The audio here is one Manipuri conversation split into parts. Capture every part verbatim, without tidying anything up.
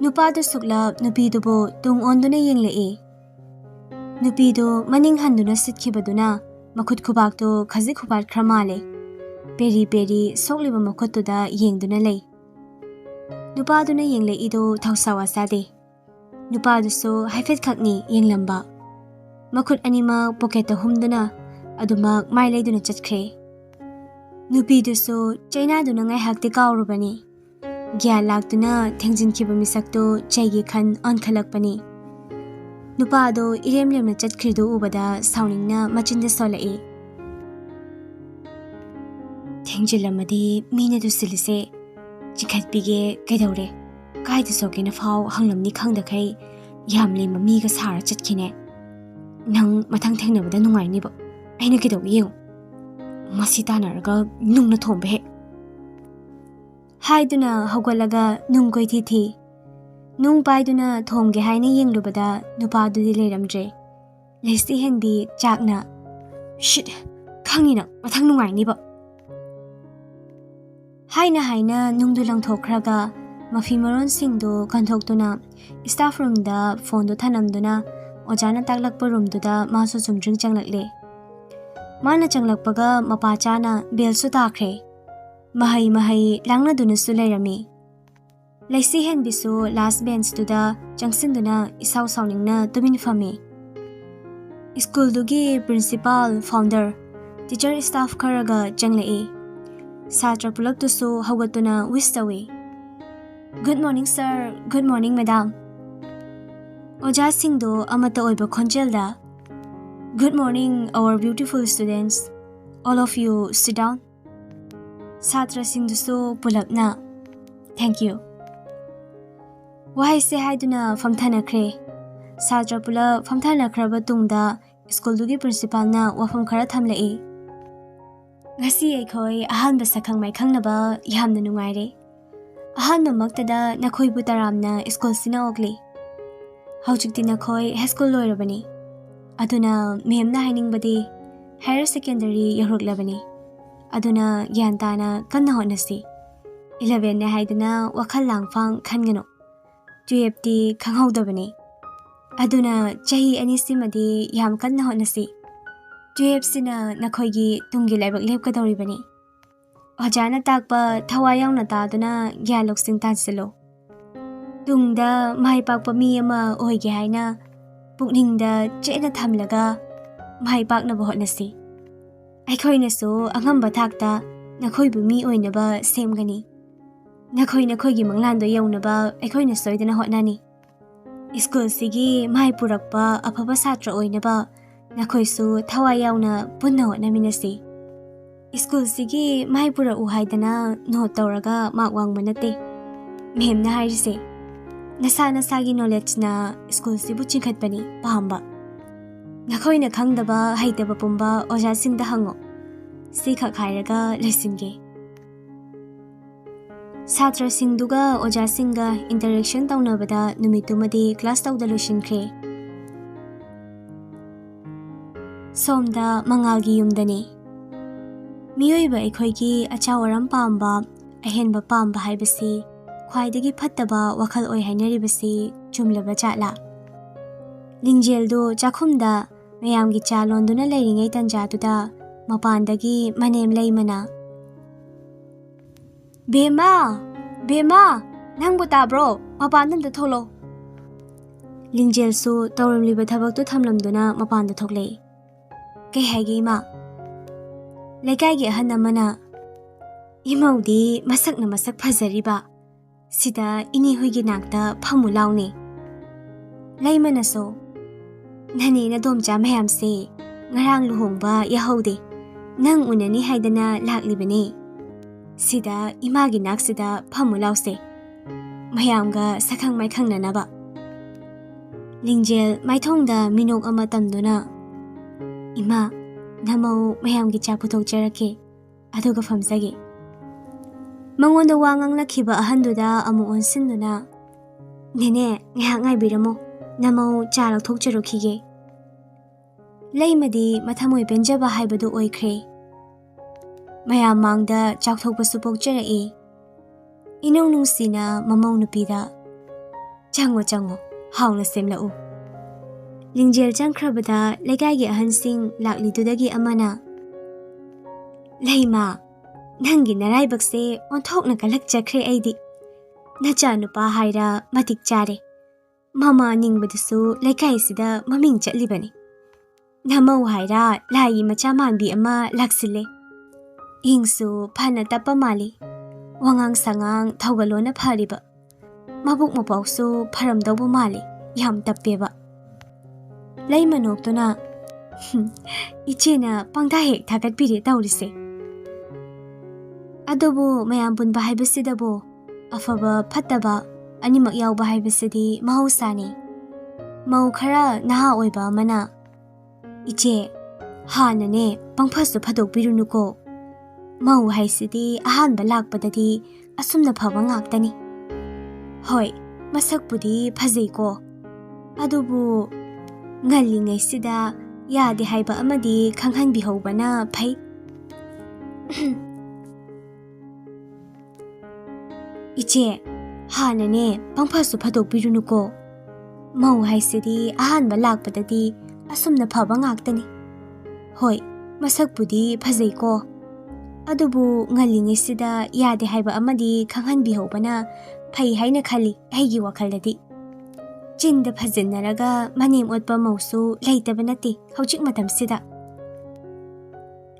ꯅꯨꯄꯥꯗꯨ ꯁꯨꯛꯂꯞ ꯅꯨꯄꯤꯗꯨꯕꯨ ꯇꯨꯡ ꯑꯣꯟꯗꯨꯅ ꯌꯦꯡꯂꯛꯏ꯫ ꯅꯨꯄꯤꯗꯨ ꯃꯅꯤꯡ ꯍꯟꯗꯨꯅ ꯁꯤꯠꯈꯤꯕꯗꯨꯅ ꯃꯈꯨꯠ ꯈꯨꯕꯥꯛꯇꯨ ꯈꯖꯤꯛ ꯈꯨꯕꯥꯠꯈ꯭ꯔ ꯃꯥꯜꯂꯦ꯫ ꯄꯦꯔꯤ ꯄꯦꯔꯤ ꯁꯣꯛꯂꯤꯕ ꯃꯈꯨꯠꯇꯨꯗ ꯌꯦꯡꯗꯨꯅ ꯂꯩ꯫ ꯅꯨꯄꯥꯗꯨꯅ ꯌꯦꯡꯂꯛꯏꯗꯨ ꯊꯧꯁꯥ ꯋꯥꯁꯥꯗꯦ꯫ ꯅꯨꯄꯥꯗꯨꯁꯨ ꯍꯥꯏꯐꯦꯠꯈꯛꯅꯤ ꯌꯦꯡꯂꯝꯕ꯫ ꯃꯈꯨꯠ ꯑꯅꯤꯃꯛ ꯄꯣꯀꯦꯠꯇ ꯍꯨꯝꯗꯨꯅ ꯑꯗꯨꯃꯛ ꯃꯥꯏ ꯂꯩꯗꯨꯅ ꯆꯠꯈ꯭ꯔꯦ꯫ ꯅꯨꯄꯤꯗꯨꯁꯨ ꯆꯩꯅꯥꯗꯨꯅ ꯉꯥꯏꯍꯥꯛꯇꯤ ꯀꯥꯎꯔꯨꯕꯅꯤ꯫ ꯒ꯭ꯌꯥꯟ ꯂꯥꯛꯇꯨꯅ ꯊꯦꯡꯖꯤꯟꯈꯤꯕ ꯃꯤꯁꯛꯇꯨ ꯆꯩꯒꯤ ꯈꯟ ꯑꯣꯟꯈꯠꯂꯛꯄꯅꯤ꯫ ꯅꯨꯄꯥꯗꯣ ꯏꯔꯦꯝ ꯂꯦꯝꯅ ꯆꯠꯈ꯭ꯔꯤꯗꯨ ꯎꯕꯗ ꯁꯥꯎꯅꯤꯡꯅ ꯃꯆꯤꯟꯗ ꯁꯣꯜꯂꯛꯏ꯫ "ꯊꯦꯡꯖꯤꯜꯂꯝꯃꯗꯤ ꯃꯤꯅ ꯇꯨꯁꯤꯜꯂꯤꯁꯦ ꯆꯤꯡꯈꯠꯄꯤꯒꯦ ꯀꯩꯗꯧꯔꯦ? ꯀꯥꯏꯗ ꯁꯣꯛꯀꯦꯅ ꯐꯥꯎ ꯍꯪꯂꯝꯅꯤ ꯈꯪꯗꯈꯩ ꯌꯥꯝ ꯂꯦꯝꯕ ꯃꯤꯒ ꯁꯥꯔ ꯆꯠꯈꯤꯅꯦ꯫ ꯅꯪ ꯃꯊꯪ ꯊꯦꯡꯅꯕꯗ ꯅꯨꯡꯉꯥꯏꯅꯤꯕ꯫ ꯑꯩꯅ ꯀꯩꯗꯧꯒꯦ ꯌꯦꯡꯉꯨ꯫ ꯃꯁꯤ ꯇꯥꯟꯅꯔꯒ ꯅꯨꯡꯅ ꯊꯣꯝꯕ ꯍꯦꯛ"꯫ ꯍꯥꯏꯗꯨꯅ ꯍꯧꯒꯠꯂꯒ ꯅꯨꯡ ꯀꯣꯏꯊꯤ ꯊꯤ꯫ ꯅꯨꯡ ꯄꯥꯏꯗꯨꯅ ꯊꯣꯝꯒꯦ ꯍꯥꯏꯅ ꯌꯦꯡꯂꯨꯕꯗ ꯅꯨꯄꯥꯗꯨꯗꯤ ꯂꯩꯔꯝꯗ꯭ꯔꯦ꯫ ꯂꯩꯁꯤ ꯍꯦꯟꯕꯤ ꯆꯥꯛꯅ, "ꯁꯤꯠ, ꯈꯪꯉꯤ ꯅꯪ ꯃꯊꯪ ꯅꯨꯡꯉꯥꯏꯅꯤꯕ"꯫ ꯍꯥꯏꯅ ꯍꯥꯏꯅ ꯅꯨꯡꯗꯨ ꯂꯪꯊꯣꯛꯈ꯭ꯔꯒ ꯃꯐꯤ ꯃꯔꯣꯟꯁꯤꯡꯗꯨ ꯀꯟꯊꯣꯛꯇꯨꯅ staff roomꯗ phoneꯗꯨ ꯊꯅꯝꯗꯨꯅ ꯑꯣꯖꯥꯅ ꯇꯥꯛꯂꯛꯄ roomꯗꯨꯗ ꯃꯥꯁꯨ ꯆꯨꯝꯗ꯭ꯔꯤꯡ ꯆꯪꯂꯛꯂꯦ꯫ ꯃꯥꯅ ꯆꯪꯂꯛꯄꯒ ꯃꯄꯥ ꯆꯥꯅ bellꯁꯨ ꯇꯥꯈ꯭ꯔꯦ꯫ ꯃꯍꯩ ꯃꯍꯩ ꯂꯥꯡꯅꯗꯨꯅꯁꯨ ꯂꯩꯔꯝꯃꯤ꯫ ꯂꯩꯁꯤ ꯍꯦꯟꯕꯤꯁꯨ last benchꯇꯨꯗ ꯆꯪꯁꯤꯟꯗꯨꯅ ꯏꯁꯥꯎ ꯁꯥꯎꯅꯤꯡꯅ ꯇꯨꯃꯤꯟ ꯐꯝꯃꯤ꯫ ꯁ꯭ꯀꯨꯜꯗꯨꯒꯤ principal, founder, teacher, staff ꯈꯔꯒ ꯆꯪꯂꯛꯏ꯫ ꯁꯥꯇ꯭ꯔ ꯄꯨꯂꯞꯇꯨꯁꯨ ꯍꯧꯒꯠꯇꯨꯅ wish ꯇꯧꯏ꯫ "Good morning sir, good morning madam"꯫ ꯑꯣꯖꯥꯁꯤꯡꯗꯣ ꯑꯃꯠꯇ ꯑꯣꯏꯕ ꯈꯣꯟꯖꯦꯜꯗ, "Good morning our beautiful students, all of you sit down." ꯁꯥꯇ꯭ꯔꯁꯤꯡꯗꯨꯁꯨ ꯄꯨꯂꯞꯅ, "Thank you." ꯋꯥꯍꯩꯁꯦ ꯍꯥꯏꯗꯨꯅ ꯐꯝꯊꯅꯈ꯭ꯔꯦ꯫ ꯁꯥꯇ꯭ꯔ ꯄꯨꯂꯞ ꯐꯝꯊꯅꯈ꯭ꯔꯕ ꯇꯨꯡꯗ ꯁ꯭ꯀꯨꯜꯗꯨꯒꯤ principalꯅ ꯋꯥꯐꯝ ꯈꯔ ꯊꯝꯂꯛꯏ꯫ "ꯉꯁꯤ ꯑꯩꯈꯣꯏ ꯑꯍꯥꯟꯕ ꯁꯛꯈꯪ ꯃꯥꯏꯈꯪꯅꯕ ꯌꯥꯝꯅ ꯅꯨꯡꯉꯥꯏꯔꯦ꯫ ꯑꯍꯥꯟꯕꯃꯛꯇꯗ ꯅꯈꯣꯏꯕꯨ ꯇꯔꯥꯝꯅ ꯁ꯭ꯀꯨꯜꯁꯤꯅ ꯑꯣꯛꯂꯤ꯫ ꯍꯧꯖꯤꯛꯇꯤ ꯅꯈꯣꯏ high school ꯂꯣꯏꯔꯕꯅꯤ꯫ ꯑꯗꯨꯅ ꯃꯦꯝꯅ ꯍꯥꯏꯅꯤꯡꯕꯗꯤ higher secondary ꯌꯧꯔꯛꯂꯕꯅꯤ꯫ ꯑꯗꯨꯅ ꯒ꯭ꯌꯥꯟ ꯇꯥꯅ ꯀꯟꯅ ꯍꯣꯠꯅꯁꯤ꯫ Elevenꯅꯦ ꯍꯥꯏꯗꯨꯅ ꯋꯥꯈꯜ ꯂꯥꯡꯐꯥꯡ ꯈꯟꯒꯅꯨ꯫ ꯇꯨꯌꯦꯜꯞꯇꯤ ꯈꯪꯍꯧꯗꯕꯅꯤ꯫ ꯑꯗꯨꯅ ꯆꯍꯤ ꯑꯅꯤꯁꯤꯃꯗꯤ ꯌꯥꯝ ꯀꯟꯅ ꯍꯣꯠꯅꯁꯤ꯫ ꯇꯨꯌꯦꯜꯞꯁꯤꯅ ꯅꯈꯣꯏꯒꯤ ꯇꯨꯡꯒꯤ ꯂꯥꯏꯕꯛ ꯂꯦꯞꯀꯗꯧꯔꯤꯕꯅꯤ꯫ ꯑꯣꯖꯥꯅ ꯇꯥꯛꯄ ꯊꯋꯥꯏ ꯌꯥꯎꯅ ꯇꯥꯗꯨꯅ ꯒ꯭ꯌꯥꯟ ꯂꯧꯁꯤꯡ ꯇꯥꯟꯁꯤꯜꯂꯨ꯫ ꯇꯨꯡꯗ ꯃꯥꯏ ꯄꯥꯛꯄ ꯃꯤ ꯑꯃ ꯑꯣꯏꯒꯦ ꯍꯥꯏꯅ ꯄꯨꯛꯅꯤꯡꯗ ꯆꯦꯠꯅ ꯊꯝꯂꯒ ꯃꯥꯏ ꯄꯥꯛꯅꯕ ꯍꯣꯠꯅꯁꯤ꯫ ꯑꯩꯈꯣꯏꯅꯁꯨ ꯑꯉꯝꯕ ꯊꯥꯛꯇ ꯅꯈꯣꯏꯕꯨ ꯃꯤ ꯑꯣꯏꯅꯕ ꯁꯦꯝꯒꯅꯤ꯫ ꯅꯈꯣꯏ ꯅꯈꯣꯏꯒꯤ ꯃꯪꯂꯥꯟꯗꯣ ꯌꯧꯅꯕ ꯑꯩꯈꯣꯏꯅ ꯁꯣꯏꯗꯅ ꯍꯣꯠꯅꯅꯤ꯫ ꯁ꯭ꯀꯨꯜꯁꯤꯒꯤ ꯃꯥꯏ ꯄꯨꯔꯛꯄ ꯑꯐꯕ ꯁꯥꯇ꯭ꯔ ꯑꯣꯏꯅꯕ ꯅꯈꯣꯏꯁꯨ ꯊꯋꯥꯏ ꯌꯥꯎꯅ ꯄꯨꯟꯅ ꯍꯣꯠꯅꯃꯤꯟꯅꯁꯤ꯫ ꯁ꯭ꯀꯨꯜꯁꯤꯒꯤ ꯃꯥꯏ ꯄꯨꯔꯛꯎ ꯍꯥꯏꯗꯅ ꯅꯣꯠ ꯇꯧꯔꯒ ꯃꯥꯔꯛ ꯋꯥꯡꯕ ꯅꯠꯇꯦ꯫ ꯃꯦꯝꯅ ꯍꯥꯏꯔꯤꯁꯦ, ꯅꯁꯥ ꯅꯁꯥꯒꯤ ꯅꯣꯂꯦꯖꯅ ꯁ꯭ꯀꯨꯜꯁꯤꯕꯨ ꯆꯤꯡꯈꯠꯄꯅꯤ ꯄꯥꯝꯕ꯫ ꯅꯈꯣꯏꯅ ꯈꯪꯗꯕ ꯍꯩꯇꯕ ꯄꯨꯝꯕ ꯑꯣꯖꯥꯁꯤꯡꯗ ꯍꯪꯉꯣ꯫ ꯁꯤꯈꯛ ꯍꯥꯏꯔꯒ ꯂꯣꯏꯁꯤꯟꯒꯦ꯫ ꯁꯥꯇ꯭ꯔꯁꯤꯡꯗꯨꯒ ꯑꯣꯖꯥꯁꯤꯡꯒ ꯏꯟꯇꯔꯦꯛꯁꯟ ꯇꯧꯅꯕꯗ ꯅꯨꯃꯤꯠꯇꯨꯃꯗꯤ ꯀ꯭ꯂꯥꯁ ꯇꯧꯗ ꯂꯣꯏꯁꯤꯟꯈ꯭ꯔꯦ꯫ ꯁꯣꯝꯗ ꯃꯉꯥꯜꯒꯤ ꯌꯨꯝꯗꯅꯤ꯫ ꯃꯤꯑꯣꯏꯕ ꯑꯩꯈꯣꯏꯒꯤ ꯑꯆꯥꯎ ꯑꯔꯝ ꯄꯥꯝꯕ, ꯑꯍꯦꯟꯕ ꯄꯥꯝꯕ ꯍꯥꯏꯕꯁꯤ ꯈ꯭ꯋꯥꯏꯗꯒꯤ ꯐꯠꯇꯕ ꯋꯥꯈꯜ ꯑꯣꯏ ꯍꯥꯏꯅꯔꯤꯕꯁꯤ ꯆꯨꯝꯂꯕ ꯖꯥꯠꯂꯥ? ꯂꯤꯡꯖꯦꯜꯗꯨ ꯆꯥꯛꯈꯨꯝꯗ ꯃꯌꯥꯝꯒꯤ ꯆꯥ ꯂꯣꯟꯗꯨꯅ ꯂꯩꯔꯤꯉꯩ ꯇꯟꯖꯥꯗꯨꯗ ꯃꯄꯥꯟꯗꯒꯤ ꯃꯅꯦꯝ ꯂꯩꯃꯅ, "ꯕꯦꯝꯃ! ꯕꯦꯝꯃ! ꯅꯪꯕꯨ ꯇꯥꯕ꯭ꯔꯣ? ꯃꯄꯥꯟꯗ ꯑꯝꯇ ꯊꯣꯛꯂꯛꯑꯣ!" ꯂꯤꯡꯖꯦꯜꯁꯨ ꯇꯧꯔꯝꯂꯤꯕ ꯊꯕꯛꯇꯨ ꯊꯝꯂꯝꯗꯨꯅ ꯃꯄꯥꯟꯗ ꯊꯣꯛꯂꯛꯏ꯫ "ꯀꯩ ꯍꯥꯏꯒꯦ, ꯏꯃꯥ?" ꯂꯩꯀꯥꯏꯒꯤ ꯑꯍꯟ ꯑꯃꯅ, "ꯏꯃꯧꯗꯤ ꯃꯁꯛꯅ ꯃꯁꯛ ꯐꯖꯔꯤꯕ, ꯁꯤꯗ ꯏꯅꯦ ꯍꯣꯏꯒꯤ ꯅꯥꯛꯇ ꯐꯝꯃꯨ ꯂꯥꯎꯅꯦ꯫" ꯂꯩꯃꯅꯁꯨ, "ꯅꯅꯦ ꯅꯗꯣꯝꯆꯥ ꯃꯌꯥꯝꯁꯦ ꯉꯔꯥꯡ ꯂꯨꯍꯣꯡꯕ ꯌꯥꯍꯧꯗꯦ, ꯅꯪ ꯎꯅꯅꯤ ꯍꯥꯏꯗꯅ ꯂꯥꯛꯂꯤꯕꯅꯦ꯫ ꯁꯤꯗ ꯏꯃꯥꯒꯤ ꯅꯥꯛꯁꯤꯗ ꯐꯝꯃꯨ ꯂꯥꯎꯁꯦ, ꯃꯌꯥꯝꯒ ꯁꯛꯈꯪ ꯃꯥꯏꯈꯪꯅꯅꯕ꯫" ꯂꯤꯡꯖꯦꯜ ꯃꯥꯏꯊꯣꯡꯗ ꯃꯤꯅꯣꯛ ꯑꯃ ꯇꯝꯗꯨꯅ, "ꯏꯃꯥ, ꯅꯃꯧ ꯃꯌꯥꯝꯒꯤ ꯆꯥ ꯄꯨꯊꯣꯛꯆꯔꯛꯀꯦ, ꯑꯗꯨꯒ ꯐꯝꯖꯒꯦ꯫" ꯃꯉꯣꯟꯗ ꯋꯥ ꯉꯥꯡꯂꯛꯈꯤꯕ ꯑꯍꯟꯗꯨꯗ ꯑꯃꯨꯛ ꯑꯣꯟꯁꯤꯟꯗꯨꯅ, "ꯅꯦꯅꯦ, ꯉꯥꯏꯍꯥꯛ ꯉꯥꯏꯕꯤꯔꯝꯃꯣ, ꯅꯃꯧ ꯆꯥ ꯂꯧꯊꯣꯛꯆꯔꯨꯈꯤꯒꯦ꯫" ꯂꯩꯃꯗꯤ ꯃꯊꯃꯣꯏ ꯄꯦꯟꯖꯕ ꯍꯥꯏꯕꯗꯨ ꯑꯣꯏꯈ꯭ꯔꯦ꯫ ꯃꯌꯥꯝ ꯃꯥꯡꯗ ꯆꯥꯎꯊꯣꯛꯄꯁꯨ ꯄꯣꯛꯆꯔꯛꯏ꯫ ꯏꯅꯨꯡ ꯅꯨꯡꯁꯤꯅ ꯃꯃꯧ ꯅꯨꯄꯤꯗ, "ꯆꯪꯉꯣ, ꯆꯪꯉꯣ, ꯍꯥꯎꯅ ꯁꯦꯝꯂꯛꯎ"꯫ ꯂꯤꯡꯖꯦꯜ ꯆꯪꯈ꯭ꯔꯕꯗ ꯂꯩꯀꯥꯏꯒꯤ ꯑꯍꯟꯁꯤꯡ ꯂꯥꯛꯂꯤꯗꯨꯗꯒꯤ ꯑꯃꯅ, "ꯂꯩꯃ, ꯅꯪꯒꯤ ꯅꯔꯥꯏꯕꯛꯁꯦ ꯑꯣꯟꯊꯣꯛꯅ ꯀꯜꯂꯛꯆꯈ꯭ꯔꯦ ꯑꯩꯗꯤ꯫ ꯅꯆꯥꯅꯨꯄꯥ ꯍꯥꯏꯔ ꯃꯇꯤꯛ ꯆꯥꯔꯦ꯫ ꯃꯃꯥ ꯅꯤꯡꯕꯗꯁꯨ ꯂꯩꯀꯥꯏꯁꯤꯗ ꯃꯃꯤꯡ ꯆꯠꯂꯤꯕꯅꯤ꯫ ꯅꯃꯧ ꯍꯥꯏꯔ ꯂꯥꯏꯒꯤ ꯃꯆꯥ ꯃꯥꯟꯕꯤ ꯑꯃ ꯂꯥꯛꯁꯤꯜꯂꯦ꯫ ꯏꯪꯁꯨ ꯐꯅ ꯇꯞꯄ ꯃꯥꯜꯂꯤ꯫ ꯋꯥꯉꯥꯡ ꯁꯉꯥꯡ ꯊꯧꯒꯜꯂꯣꯟꯅ ꯐꯔꯤꯕ꯫ ꯃꯕꯨꯛ ꯃꯄꯥꯎꯁꯨ ꯐꯔꯝꯗꯧꯕ ꯃꯥꯜꯂꯤ꯫ ꯌꯥꯝ ꯇꯞꯄꯦꯕ"꯫ ꯂꯩꯃ ꯅꯣꯛꯇꯨꯅ, "ꯍꯨꯝ, ꯏꯆꯦꯅ ꯄꯪꯊꯥ ꯍꯦꯛ ꯊꯥꯒꯠꯄꯤꯔꯦ ꯇꯧꯔꯤꯁꯦ꯫ ꯑꯗꯨꯕꯨ ꯃꯌꯥꯝ ꯄꯨꯟꯕ ꯍꯥꯏꯕꯁꯤꯗꯕꯨ ꯑꯐꯕ ꯐꯠꯇꯕ ꯑꯅꯤꯃꯛ ꯌꯥꯎꯕ ꯍꯥꯏꯕꯁꯤꯗꯤ ꯃꯍꯧꯁꯥꯅꯤ꯫ ꯃꯧ ꯈꯔ ꯅꯍꯥ ꯑꯣꯏꯕ ꯑꯃꯅ, 'ꯏꯆꯦ, ꯍꯥꯟꯅꯅꯦ ꯄꯪꯐꯁꯨ ꯐꯗꯣꯛꯄꯤꯔꯨꯅꯨꯀꯣ꯫ ꯃꯧ ꯍꯥꯏꯁꯤꯗꯤ ꯑꯍꯥꯟꯕ ꯂꯥꯛꯄꯗꯗꯤ ꯑꯁꯨꯝꯅ ꯐꯕ ꯉꯥꯛꯇꯅꯤ꯫ ꯍꯣꯏ, ꯃꯁꯛꯄꯨꯗꯤ ꯐꯖꯩꯀꯣ, ꯑꯗꯨꯕꯨ ꯉꯜꯂꯤꯉꯩꯁꯤꯗ ꯌꯥꯗꯦ ꯍꯥꯏꯕ ꯑꯃꯗꯤ ꯈꯪꯍꯟꯕꯤꯍꯧꯕꯅ ꯐꯩ꯫ ꯏꯆꯦ, ꯍꯥꯟꯅꯅꯦ ꯄꯪꯐꯁꯨ ꯐꯗꯣꯛꯄꯤꯔꯨꯅꯨꯀꯣ꯫ ꯃꯧ ꯍꯥꯏꯁꯤꯗꯤ ꯑꯍꯥꯟꯕ ꯂꯥꯛꯄꯗꯗꯤ ꯑꯁꯨꯝꯅ ꯐꯕ ꯉꯥꯛꯇꯅꯤ꯫ ꯍꯣꯏ, ꯃꯁꯛꯄꯨꯗꯤ ꯐꯖꯩꯀꯣ, ꯑꯗꯨꯕꯨ ꯉꯜꯂꯤꯉꯩꯁꯤꯗ ꯌꯥꯗꯦ ꯍꯥꯏꯕ ꯑꯃꯗꯤ ꯈꯪꯍꯟꯕꯤꯍꯧꯕꯅ ꯐꯩ ꯍꯥꯏꯅ ꯈꯜꯂꯤ ꯑꯩꯒꯤ ꯋꯥꯈꯜꯗꯗꯤ꯫ ꯆꯤꯟꯗ ꯐꯖꯟꯅꯔꯒ ꯃꯅꯦꯝ ꯑꯣꯠꯄ ꯃꯧꯁꯨ ꯂꯩꯇꯕ ꯅꯠꯇꯦ ꯍꯧꯖꯤꯛ ꯃꯇꯝꯁꯤꯗ"꯫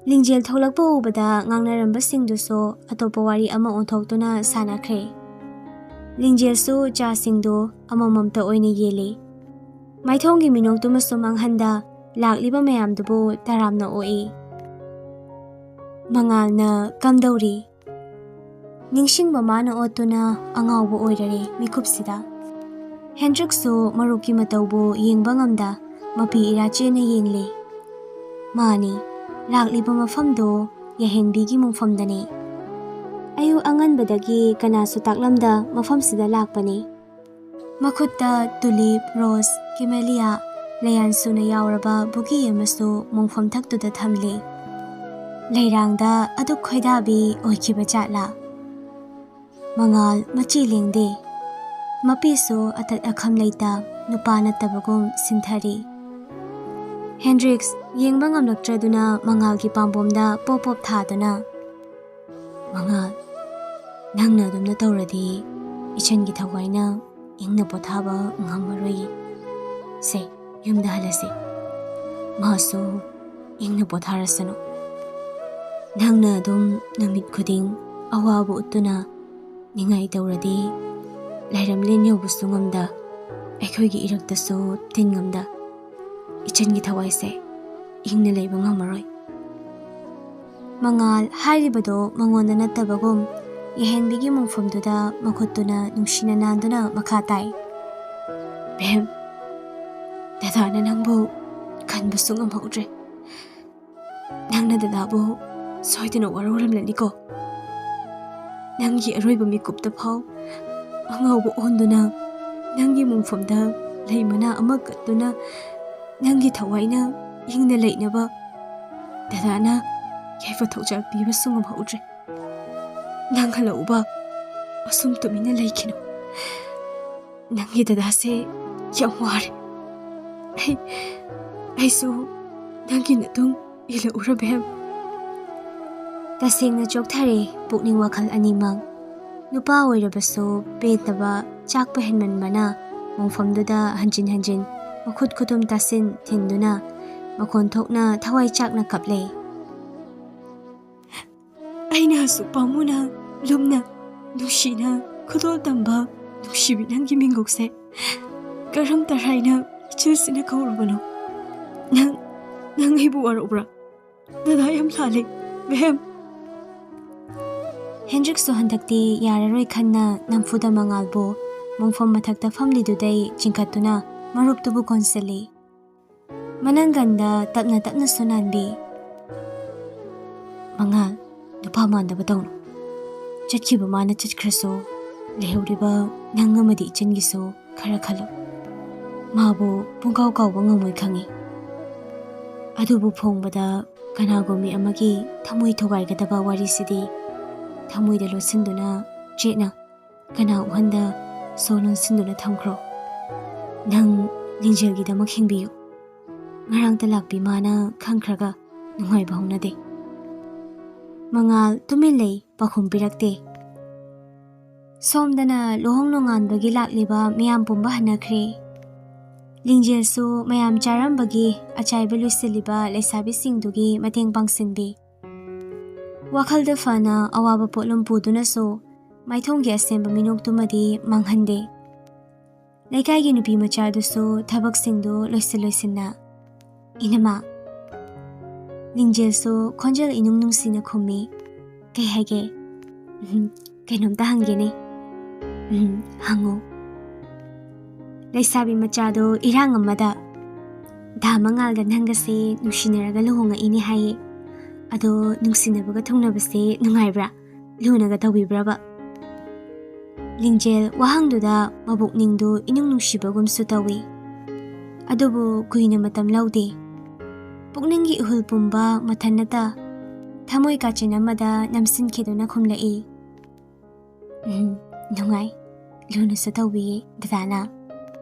ꯂꯤꯡꯖꯦꯜ ꯊꯣꯛꯂꯛꯄ ꯎꯕꯗ ꯉꯥꯡꯅꯔꯝꯕꯁꯤꯡꯗꯨꯁꯨ ꯑꯇꯣꯞꯄ ꯋꯥꯔꯤ ꯑꯃ ꯑꯣꯟꯊꯣꯛꯇꯨꯅ ꯁꯥꯟꯅꯈ꯭ꯔꯦ꯫ ꯂꯤꯡꯖꯦꯜꯁꯨ ꯆꯥꯁꯤꯡꯗꯨ ꯑꯃꯃꯝꯇ ꯑꯣꯏꯅ ꯌꯦꯜꯂꯤ꯫ ꯃꯥꯏꯊꯣꯡꯒꯤ ꯃꯤꯅꯣꯛꯇꯨꯃꯁꯨ ꯃꯥꯡꯍꯟꯗ ꯂꯥꯛꯂꯤꯕ ꯃꯌꯥꯝꯗꯨꯕꯨ ꯇꯔꯥꯝꯅ ꯑꯣꯛꯏ꯫ ꯃꯉꯥꯜꯅ ꯀꯝꯗꯧꯔꯤ? ꯅꯤꯡꯁꯤꯡꯕ ꯃꯥꯅ ꯑꯣꯠꯇꯨꯅ ꯑꯉꯥꯎꯕ ꯑꯣꯏꯔꯔꯦ ꯃꯤꯀꯨꯞꯁꯤꯗ꯫ ꯍꯦꯟꯗ꯭ꯔꯤꯛꯁꯨ ꯃꯔꯨꯞꯀꯤ ꯃꯇꯧꯕꯨ ꯌꯦꯡꯕ ꯉꯝꯗ ꯃꯄꯤ ꯏꯔꯥꯆꯦꯅ ꯌꯦꯡꯂꯦ꯫ ꯃꯥꯅꯤ, ꯂꯥꯛꯂꯤꯕ ꯃꯐꯝꯗꯨ ꯌꯥꯍꯦꯟꯕꯤꯒꯤ ꯃꯣꯡꯐꯝꯗꯅꯤ꯫ ꯑꯌꯨꯛ ꯑꯉꯟꯕꯗꯒꯤ ꯀꯅꯥꯁꯨ ꯇꯥꯛꯂꯝꯗ ꯃꯐꯝꯁꯤꯗ ꯂꯥꯛꯄꯅꯤ꯫ ꯃꯈꯨꯠꯇ ꯇꯨꯂꯤꯞ, ꯔꯣꯁ, ꯀꯦꯃꯦꯂꯤꯌꯥ, ꯂꯩꯌꯥꯟ ꯁꯨꯅ ꯌꯥꯎꯔꯕ ꯕꯨꯀꯦ ꯑꯃꯁꯨ ꯃꯣꯡꯐꯝ ꯊꯛꯇꯨꯗ ꯊꯝꯂꯤ꯫ ꯂꯩꯔꯥꯡꯗ ꯑꯗꯨꯛ ꯈꯣꯏꯗꯥꯕꯤ ꯑꯣꯏꯈꯤꯕ ꯖꯥꯠꯂꯥ? ꯃꯉꯥꯜ ꯃꯆꯤ ꯂꯦꯡꯗꯦ꯫ ꯃꯄꯤꯁꯨ ꯑꯇꯠ ꯑꯈꯝ ꯂꯩꯇ ꯅꯨꯄꯥ ꯅꯠꯇꯕꯒꯨꯝ ꯁꯤꯟꯊꯔꯤ꯫ ꯍꯦꯟꯗ꯭ꯔꯤꯛꯁ ꯌꯦꯡꯕ ꯉꯝꯂꯛꯇ꯭ꯔꯗꯨꯅ ꯃꯉꯥꯜꯒꯤ ꯄꯥꯝꯕꯣꯝꯗ ꯄꯣꯞ ꯄꯣꯞ ꯊꯥꯗꯨꯅ, "ꯃꯉꯥꯜ, ꯅꯪꯅ ꯑꯗꯨꯝꯅ ꯇꯧꯔꯗꯤ ꯏꯆꯟꯒꯤ ꯊꯋꯥꯏꯅ ꯏꯪꯅ ꯄꯣꯊꯥꯕ ꯉꯝꯃꯔꯣꯏꯌꯦ꯫ ꯁꯦ, ꯌꯨꯝꯗ ꯍꯜꯂꯁꯤ꯫ ꯃꯥꯁꯨ ꯏꯪꯅ ꯄꯣꯊꯥꯔꯁꯅꯨ꯫ ꯅꯪꯅ ꯑꯗꯨꯝ ꯅꯨꯃꯤꯠ ꯈꯨꯗꯤꯡ ꯑꯋꯥꯕ ꯎꯠꯇꯨꯅ ꯅꯤꯡꯉꯥꯏ ꯇꯧꯔꯗꯤ ꯂꯥꯏꯔꯝꯂꯦꯟ ꯌꯧꯕꯁꯨ ꯉꯝꯗ, ꯑꯩꯈꯣꯏꯒꯤ ꯏꯔꯛꯇꯁꯨ ꯇꯤꯟ ꯉꯝꯗ ꯏꯆꯟꯒꯤ ꯊꯋꯥꯏꯁꯦ ꯏꯪꯅ ꯂꯩꯕ ꯉꯝꯃꯔꯣꯏ꯫" ꯃꯉꯥꯜ ꯍꯥꯏꯔꯤꯕꯗꯣ ꯃꯉꯣꯟꯗ ꯅꯠꯇꯕꯒꯨꯝ ꯌꯥꯍꯦꯟꯕꯤꯒꯤ ꯃꯣꯡꯐꯝꯗꯨꯗ ꯃꯈꯨꯠꯇꯨꯅ ꯅꯨꯡꯁꯤꯅ ꯅꯥꯟꯗꯨꯅ ꯃꯈꯥ ꯇꯥꯏ, "ꯕꯦꯝ, ꯗꯗꯥꯅ ꯅꯪꯕꯨ ꯀꯟꯕꯁꯨ ꯉꯝꯍꯧꯗ꯭ꯔꯦ꯫ ꯅꯪꯅ ꯗꯗꯥꯕꯨ ꯁꯣꯏꯗꯅ ꯋꯥꯔꯧꯔꯝꯂꯅꯤꯀꯣ꯫ ꯅꯪꯒꯤ ꯑꯔꯣꯏꯕ ꯃꯤꯀꯨꯞꯇ ꯐꯥꯎ ꯑꯉꯥꯎꯕ ꯑꯣꯟꯗꯨꯅ ꯅꯪꯒꯤ ꯃꯣꯡꯐꯝꯗ ꯂꯩ ꯃꯅꯥ ꯑꯃ ꯀꯠꯇꯨꯅ ꯅꯪꯒꯤ ꯊꯋꯥꯏꯅ ꯏꯪꯅ ꯂꯩꯅꯕ ꯗꯗꯥꯅ ꯌꯥꯏꯐ ꯊꯧꯖꯥꯜ ꯄꯤꯕꯁꯨ ꯉꯝꯍꯧꯗ꯭ꯔꯦ꯫ ꯅꯪ ꯍꯜꯂꯛꯎꯕ, ꯑꯁꯨꯝ ꯇꯨꯃꯤꯟꯅ ꯂꯩꯈꯤꯅꯨ꯫ ꯅꯪꯒꯤ ꯗꯗꯥꯁꯦ ꯌꯥꯝ ꯋꯥꯔꯦ꯫ ꯑꯩ, ꯑꯩꯁꯨ ꯅꯪꯒꯤ ꯅꯇꯨꯡ ꯏꯜꯂꯛꯎꯔ, ꯕꯦꯝ?" ꯇꯁꯦꯡꯅ ꯆꯣꯛꯊꯔꯦ ꯄꯨꯛꯅꯤꯡ ꯋꯥꯈꯜ ꯑꯅꯤꯃꯛ꯫ ꯅꯨꯄꯥ ꯑꯣꯏꯔꯕꯁꯨ ꯄꯦꯟꯗꯕ, ꯆꯥꯛꯄ ꯍꯦꯟꯃꯟꯕꯅ ꯃꯣꯡꯐꯝꯗꯨꯗ ꯍꯟꯖꯤꯟ ꯍꯟꯖꯤꯟ ꯃꯈꯨꯠ ꯈꯨꯇꯨꯝ ꯇꯥꯁꯤꯟ ꯊꯤꯟꯗꯨꯅ ꯃꯈꯣꯟ ꯊꯣꯛꯅ ꯊꯋꯥꯏ ꯆꯥꯛꯅ ꯀꯞꯂꯦ꯫ "ꯑꯩꯅ ꯑꯁꯨꯛ ꯄꯥꯝꯃꯨꯅ, ꯂꯨꯝꯅ, ꯅꯨꯡꯁꯤꯅ ꯈꯨꯗꯣꯜ ꯇꯝꯕ ꯅꯨꯡꯁꯤꯕꯤ ꯅꯪꯒꯤ ꯃꯤꯡꯒꯧꯁꯦ ꯀꯔꯝ ꯇꯔꯥꯏꯅ ꯏꯆꯤꯜꯁꯤꯅ ꯀꯧꯔꯕꯅꯣ? ꯅꯪ, ꯅꯪ ꯑꯩꯕꯨ ꯋꯥꯔꯧꯕ꯭ꯔꯥ? ꯗꯗꯥ ꯌꯥꯝ ꯂꯥꯜꯂꯦ, ꯕꯦꯝ꯫" ꯍꯦꯟꯗ꯭ꯔꯤꯛꯁꯨ ꯍꯟꯗꯛꯇꯤ ꯌꯥꯔꯔꯣꯏ ꯈꯟꯅ ꯅꯝꯐꯨꯗ ꯃꯉꯥꯜꯕꯨ ꯃꯣꯡꯐꯝ ꯃꯊꯛꯇ ꯐꯝꯂꯤꯗꯨꯗꯩ ꯆꯤꯡꯈꯠꯇꯨꯅ ꯃꯔꯨꯞꯇꯨꯕꯨ ꯀꯣꯟꯁꯤꯜꯂꯤ꯫ ꯃꯅꯪꯒꯟꯗ ꯇꯞꯅ ꯇꯞꯅꯁꯨ ꯅꯥꯟꯕꯤ, "ꯃꯉꯥꯜ, ꯅꯨꯄꯥ ꯃꯥꯟꯗꯕ ꯇꯧꯅꯨ꯫ ꯆꯠꯈꯤꯕ ꯃꯥꯅ ꯆꯠꯈ꯭ꯔꯁꯨ, ꯂꯩꯍꯧꯔꯤꯕ ꯅꯪ ꯑꯃꯗꯤ ꯏꯆꯟꯒꯤꯁꯨ ꯈꯔ ꯈꯜꯂꯨ꯫ ꯃꯥꯕꯨ ꯄꯨꯡꯀꯥꯎ ꯀꯥꯎꯕ ꯉꯝꯃꯣꯏ ꯈꯪꯏ꯫ ꯑꯗꯨꯕꯨ ꯐꯣꯡꯕꯗ ꯀꯅꯥꯒꯨꯝꯕꯤ ꯑꯃꯒꯤ ꯊꯃꯣꯏ ꯊꯨꯒꯥꯏꯒꯗꯕ ꯋꯥꯔꯤꯁꯤꯗꯤ ꯊꯃꯣꯏꯗ ꯂꯣꯠꯁꯤꯟꯗꯨꯅ ꯆꯦꯠꯅ ꯀꯅꯥ ꯎꯍꯟꯗ ꯁꯣ ꯂꯣꯟꯁꯤꯟꯗꯨꯅ ꯊꯝꯈ꯭ꯔꯣ꯫ ꯅꯪ ꯂꯤꯡꯖꯦꯜꯒꯤꯗꯃꯛ ꯍꯤꯡꯕꯤꯌꯨ꯫ ꯉꯔꯥꯡꯇ ꯂꯥꯛꯄꯤ ꯃꯥꯅ ꯈꯪꯈ꯭ꯔꯒ ꯅꯨꯡꯉꯥꯏꯕ ꯍꯧꯅꯗꯦ꯫ ꯃꯉꯥꯜ ꯇꯨꯃꯤꯟ ꯂꯩ, ꯄꯥꯎꯈꯨꯝ ꯄꯤꯔꯛꯇꯦ꯫ ꯁꯣꯝꯗꯅ ꯂꯨꯍꯣꯡ ꯅꯣꯡꯉꯥꯟꯕꯒꯤ ꯂꯥꯛꯂꯤꯕ ꯃꯌꯥꯝ ꯄꯨꯝꯕ ꯍꯟꯅꯈ꯭ꯔꯦ꯫ ꯂꯤꯡꯖꯦꯜꯁꯨ ꯃꯌꯥꯝ ꯆꯥꯔꯝꯕꯒꯤ ꯑꯆꯥꯏꯕ ꯂꯣꯏꯁꯤꯜꯂꯤꯕ ꯂꯩꯁꯥꯕꯤꯁꯤꯡꯗꯨꯒꯤ ꯃꯇꯦꯡ ꯄꯥꯡꯁꯤꯟꯕꯤ꯫ ꯋꯥꯈꯜꯗ ꯐꯅ ꯑꯋꯥꯕ ꯄꯣꯠꯂꯨꯝ ꯄꯨꯗꯨꯅꯁꯨ ꯃꯥꯏꯊꯣꯡꯒꯤ ꯑꯁꯦꯡꯕ ꯃꯤꯅꯣꯛꯇꯨꯃꯗꯤ ꯃꯥꯡꯍꯟꯗꯦ꯫ ꯂꯩꯀꯥꯏꯒꯤ ꯅꯨꯄꯤ ꯃꯆꯥꯗꯨꯁꯨ ꯊꯕꯛꯁꯤꯡꯗꯨ ꯂꯣꯏꯁꯤꯟ ꯂꯣꯏꯁꯤꯟꯅ, "ꯏꯅꯝꯃ?" ꯂꯤꯡꯖꯦꯜꯁꯨ ꯈꯣꯟꯖꯦꯜ ꯏꯅꯨꯡ ꯅꯨꯡꯁꯤꯅ ꯈꯨꯝꯃꯤ꯫ "ꯀꯩ ꯍꯥꯏꯒꯦ?" "ꯎꯝ, ꯀꯩꯅꯣꯝꯇ ꯍꯪꯒꯦꯅꯦ?" "ꯎꯝ, ꯍꯪꯉꯨ꯫" "ꯂꯩꯁꯥꯕꯤ ꯃꯆꯥꯗꯣ ꯏꯔꯥꯡ ꯑꯃꯗ ꯗꯥ ꯃꯉꯥꯜꯒ ꯅꯪꯒꯁꯦ ꯅꯨꯡꯁꯤꯅꯔꯒ ꯂꯨꯍꯣꯡꯉꯛꯏꯅꯦ ꯍꯥꯏꯌꯦ꯫ ꯑꯗꯣ ꯅꯨꯡꯁꯤꯅꯕꯒ ꯊꯨꯡꯅꯕꯁꯦ ꯅꯨꯡꯉꯥꯏꯕ꯭ꯔꯥ? ꯂꯨꯅꯒ ꯇꯧꯕꯤꯕ꯭ꯔꯕ?" ꯂꯤꯡꯖꯦꯜ ꯋꯥꯍꯪꯗꯨꯗ ꯃꯕꯨꯛꯅꯤꯡꯗꯨ ꯏꯅꯨꯡ ꯅꯨꯡꯁꯤꯕꯒꯨꯝꯁꯨ ꯇꯧꯏ꯫ ꯑꯗꯨꯕꯨ ꯀꯨꯏꯅ ꯃꯇꯝ ꯂꯧꯗꯦ꯫ ꯄꯨꯛꯅꯤꯡꯒꯤ ꯏꯍꯨꯜ ꯄꯨꯝꯕ ꯃꯊꯟꯅꯇ ꯊꯃꯣꯏ ꯀꯥꯆꯤꯟ ꯑꯃꯗ ꯅꯝꯁꯤꯟꯈꯤꯗꯨꯅ ꯈꯨꯝꯂꯛꯏ꯫ "ꯎꯝ, ꯅꯨꯡꯉꯥꯏ꯫ ꯂꯨꯅꯁꯨ ꯇꯧꯕꯤꯌꯦ ꯗꯗꯥꯅ꯫